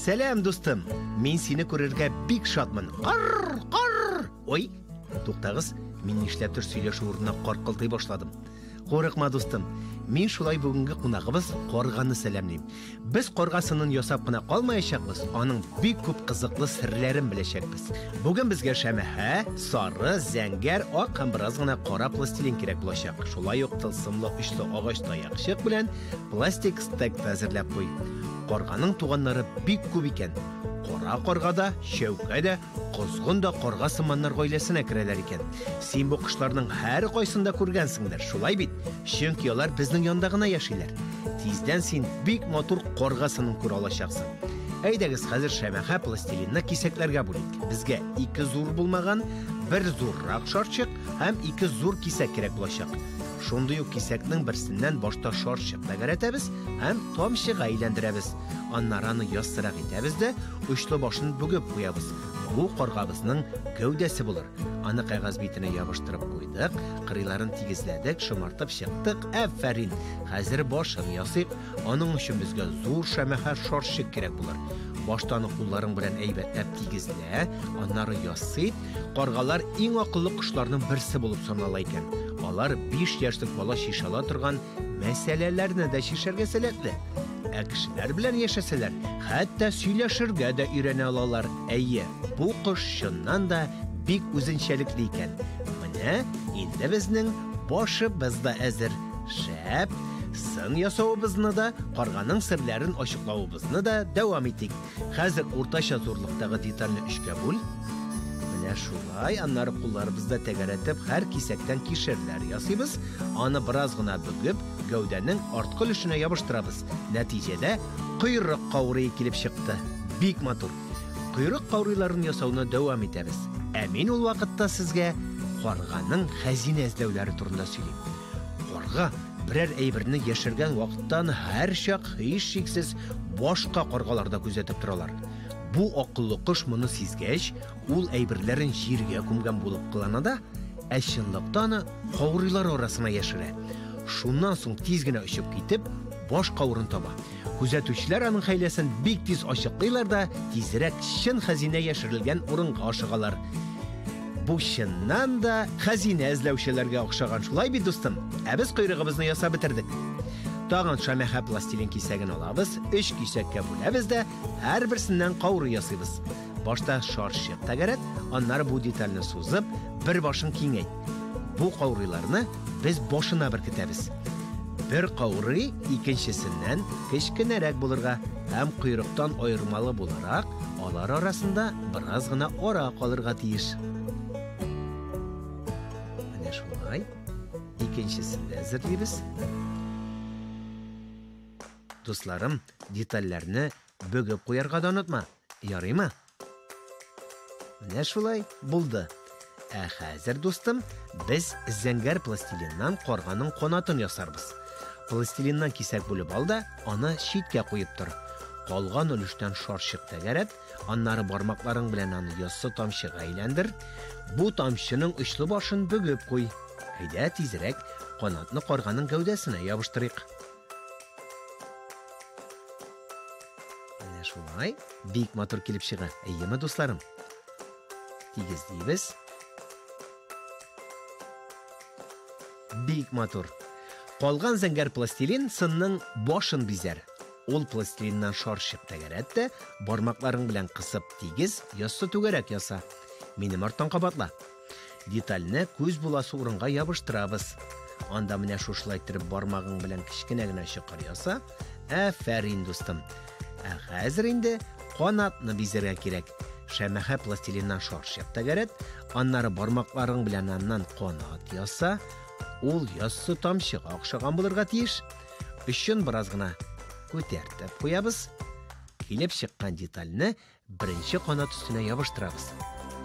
Сәлам, дустым! Мин сине күрергә бик шатмын. Карр, карр! Ой, туктагыз, мин нишләптер сөйләшү урынына каркылдый башладым. Курыкма, дустым. Мин шулай бүгенге кунагыбыз карганы сәламлим. Без карга сынын ясап кына калмаячакбыз, аның бик күп кызыклы серләрен беләчәкбез. Бүген безгә шәмәхә, сары, зәңгәр, ак һәм бераз гына кара пластилин кирәк булачак. Шулай ук тылсымлы очлы агач таякчык белән пластик стек та әзерләп куй. Карганың туганнары бик күп икән. Кара карга да, чәүкә дә, козгын да карга сыманнар гаиләсенә керәләр икән. Син бу кошларның һәркайсын да күргәнсеңдер, шулай бит? Чөнки алар безнең янда гына яшиләр. Тиздән син бик матур карга сынын күрә алачаксың. Әйдәгез, хәзер шәмәхә пластилинны кисәкләргә бүлик. Безгә ике зур булмаган, бер зуррак шарчык һәм ике зур кисәк кирәк булачак. Шундый ук кисәкнең берсеннән башта шарчык тәгәрәтәбез һәм тамчыга әйләндерәбез. Аннары аны яссырак итәбез дә, очлы башын бөгеп куябыз. Бу каргабызның гәүдәсе булыр. Аны кәгазь битенә ябыштырып куйдык, кырыйларын тигезләдек, шомартып чыктык. Афәрин! Хәзер башын ясыйк. Аның өчен безгә зур шәмәхә шарчык кирәк булыр. Башта аны кулларың белән әйбәтләп тигезлә, аннары ясыйт. Каргалар иң акыллы кошларның берсе булып санала икән. Алар 5 яшьлек бала чишә ала торган мәсьәләләрне дә чишәргә сәләтле. Ә кешеләр белән яшәсәләр, хәтта сөйләшергә дә өйрәнә алалар. Әйе, бу кош чыннан да бик үзенчәлекле икән. Менә инде безнең башыбыз да әзер. Шәп! Сын ясавыбызны да, карганың серләрен ачыклавыбызны да дәвам итик. Хәзер уртача зурлыктагы детальне өчкә бүл. Менә шулай, аннары кулларыбызда тәгәрәтеп, һәр кисәктән кишерләр ясыйбыз. Аны бераз гына бөгеп, гәүдәнең арткы өлешенә ябыштырабыз. Нәтиҗәдә койрык каурые килеп чыкты. Бик матур. Койрык каурыйларын ясауны дәвам итәбез. Ә мин ул вакытта сезгә карганың хәзинә эзләүләре турында сөйлим. Карга берәр әйберне яшергән вакыттан һәрчак һичшиксез башка каргалар да күзәтеп торалар. Бу акыллы кош моны сизгәч, ул әйберләрен җиргә күмгән булып кылана да, ә чынлыкта аны каурыйлар арасына яшерә. Шуннан соң тиз генә очып китеп, баш каурын таба. Күзәтүчеләр аның хәйләсен бик тиз ачыклыйлар да, тизрәк чын хәзинә яшерелгән урынга ашыгалар. Бу чыннан да хәзинә эзләүчеләргә охшаган, шулай бит, дустым? Ә без койрыгыбызны ясап бетердек. Тагын шәмәхә пластилин кисәген алабыз, өч кисәккә бүләбез дә, һәрберсеннән каурый ясыйбыз. Башта шарчык тәгәрәт, аннары бу детальне сузып, бер башын киңәйт. Бу каурыйларны без башына беркетәбез. Бер каурый икенчесеннән кечкенәрәк булырга һәм койрыктан аермалы буларак, алар арасында бераз гына ара калырга тиеш. Менә шулай. Икенчесен дә әзерлибез. Дусларым, детальләрне бөгеп куярга да онытма. Ярыймы? Менә шулай булды. Ә хәзер, дустым, без зәңгәр пластилиннан карганың канатын ясарбыз. Пластилиннан кисәк бүлеп ал да, аны читкә куеп тор. Калган өлештән шарчык тәгәрәт, аннары бармакларың белән аны яссы тамчыга әйләндер. Бу тамчының очлы башын бөгеп куй. Әйдә, тизрәк канатны карганың гәүдәсенә ябыштырыйк. Менә шулай, бик матур килеп чыга. Әйеме, дусларым? Тигезлибез. Бик матур. Калган зәңгәр пластилин сынның башын бизәр. Ул пластилиннан шарчык тәгәрәт тә, бармакларың белән кысып тигез, яссы түгәрәк яса. Минем арттан кабатла. Детальне күз буласы урынга ябыштырабыз. Анда менә шушылай иттереп бармагың белән кечкенә генә чокыр яса. Афәрин, дустым. Ә хәзер инде канатны бизәргә кирәк. Шәмәхә пластилиннан шарчык тәгәрәт, аннары бармакларың белән аннан канат яса. Ул яссы тамчыга охшаган булырга тиеш. Өчен бераз гына күтәртеп куябыз. Килеп чыккан детальне беренче канат өстенә ябыштырабыз.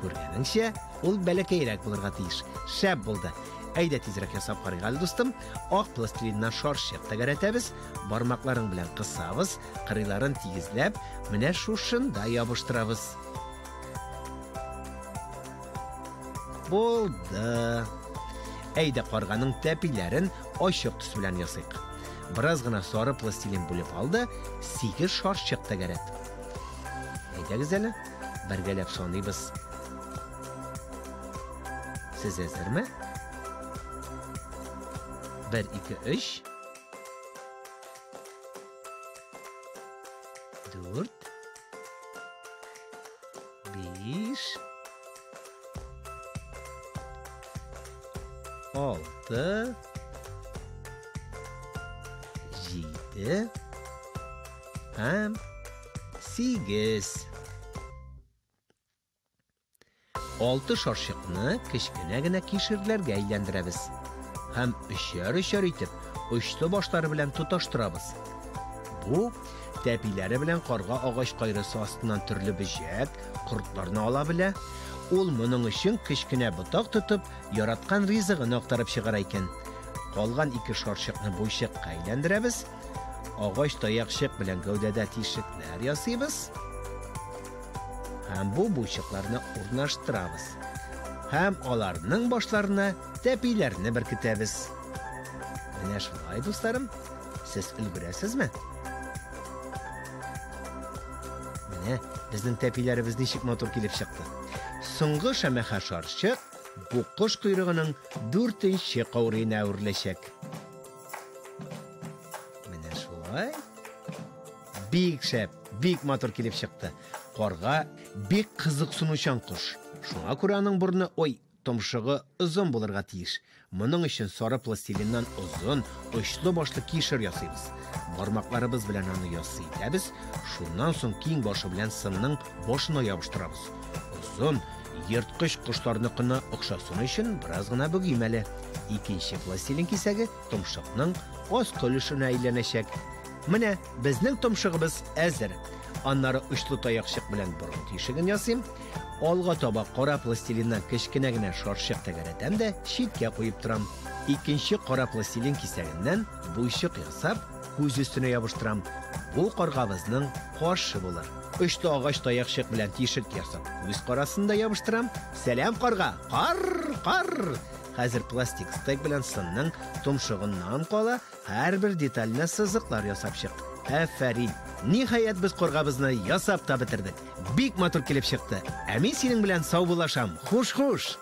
Күргәнеңчә, ул бәләкәйрәк булырга тиеш. Шәп булды. Әйдә тизрәк ясап карыйк әле, дустым. Ак пластилиннан шарчык тәгәрәтәбез, бармакларың белән кысабыз, кырыйларын тигезләп, менә шушында ябыштырабыз. Булды. Әйдә карганың тәпиләрен ачык төс белән ясыйк. Бераз гына сары пластилин бүлеп ал да, 8 шарчык тәгәрәт. Әйдәгез әле, бергәләп саныйбыз. Сез әзерме? 1, 2, 3. 4. 5. 6. 7 һәм 8. 6 шарчыкны кечкенә генә кишерләргә әйләндерәбез һәм өчәр-өчәр итеп очлы башлары белән тоташтырабыз. Бу тәпиләре белән карга агач кайрысы астыннан төрле бөҗәк, кортларны ала белә. Ул моның өчен кечкенә ботак тотып, яраткан ризыгын актарып чыгара икән. Калган 2 шарчыкны буйчыкка әйләндерәбез. Агач таякчык белән гәүдәдә тишекләр ясыйбыз. Һәм бу буйчыкларны урнаштырабыз. Һәм аларның башларына тәпиләрне беркетәбез. Менә шулай, дусларым, сез өлгерәсезме? Менә безнең тәпиләребез ничек матур килеп чыкты. Соңгы шәмәхә шарчык бу кош койрыгының 4-нче каурыена әвереләчәк. Менә шулай. Бик шәп, бик матур килеп чыкты. Карга бик кызыксынучан кош. Шуңа күрә аның борны, ой, томшыгы озын булырга тиеш. Моның өчен сары пластилиннан озын, очлы башлы кишер ясыйбыз. Бармакларыбыз белән аны ясый итәбез. Шуннан соң киң башы белән сынның башына ябыштырабыз. Озын, ерткыч кошларныкына охшасын өчен бераз гына бөгим әле. Икенче пластилин кисәге томшыкның аскы өлешенә әйләнәчәк. Менә безнең томшыгыбыз әзер. Аннары очлы таякчык белән борын тишеген ясыйм. Алга таба кара пластилиннан кечкенә генә шарчык тәгәрәтәм дә читкә куеп торам. Икенче кара пластилин кисәгеннән буйчык ясап, күз өстенә ябыштырам. Бу каргабызның кашы булыр. Очлы агач таякчык белән тишек ясап, күз карасын да ябыштырам. Сәлам, карга! Кар, кар! Хәзер пластик стек белән сынның томшыгыннан кала һәрбер деталенә сызыклар ясап чык. Афәрин! Ниһаять, без каргабызны ясап та бетердек. Бик матур килеп чыкты. Ә мин синең белән саубуллашам. Хуш-хуш!